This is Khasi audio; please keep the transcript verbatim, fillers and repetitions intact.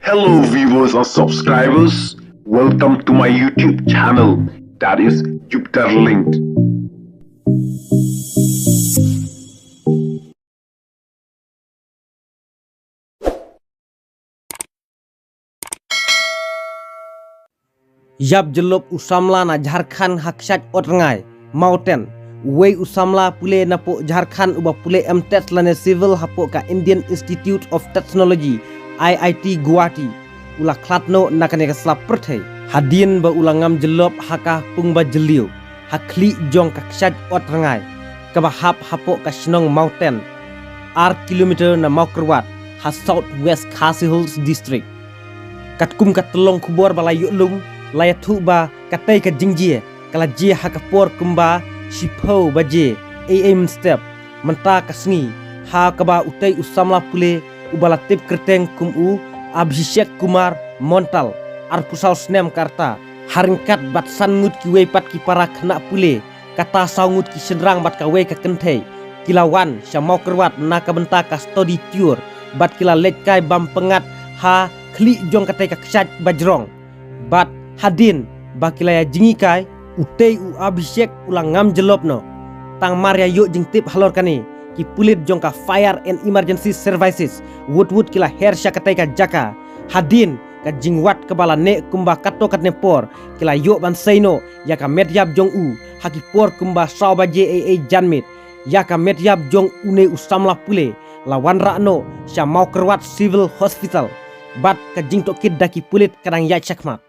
Hello viewers and subscribers, welcome to my YouTube channel, that is Jupiter Linked. Ïap jyllop u samla na Jharkhand ha kshaid ot rngai, Mawten. Uwei u samla pule napoh Jharkhand uba pule M.Tet lane Civil hapoh ka Indian Institute of Technology, I I T Guwahati, u la khlad noh na kane ka sla pyrthei hadien ba u la ngam jyllop ha ka pung ba jylliew ha khlieh jong ka kshaid ot rngai kaba hap hapoh ka shnong Mawten, ar kilometer na Mawkyrwat, ha South West Khasi Hills District. Katkum ka tyllong khubor ba la ïoh lum, la ïathuh ba katei ka jingjia ka la jia ha ka por kumba shiphew baje ei ei mynstep mynta ka sngi, ha kaba utei u samla pule uba la tip kyrteng kum u Abhishek Kumar Montal, arphew saw snem ka rta, ha ryngkat bad san ngut kiwei pat ki para khynnah pule, kata saw ngut ki shynrang bad kawei ka kynthei, ki la wan sha Mawkyrwat na ka bynta ka study tour bad ki la leit kai bam pyngngad ha khlieh jong katei ka kshaid ba jrong. Bad hadien ba ki la ïa jinghikai, utei u Abhishek u la ngam jyllop noh. Tang mar ïa ïoh jingtip halor kane, ki pulit jong ka Fire and Emergency Services wut wut ki la her sha katei ka jaka. Hadien ka jingwad kaba la neh kumba katto katne por, ki la ïoh ban sei noh ïa ka met ïap jong u ha ki por kumba saw baje ei ei janmiet. Ïa ka met ïap jong une u samla pule la wanrah noh sha Mawkyrwat Civil Hospital, bad ka jingtohkit da ki pulit ka dang ïaid shakhmat.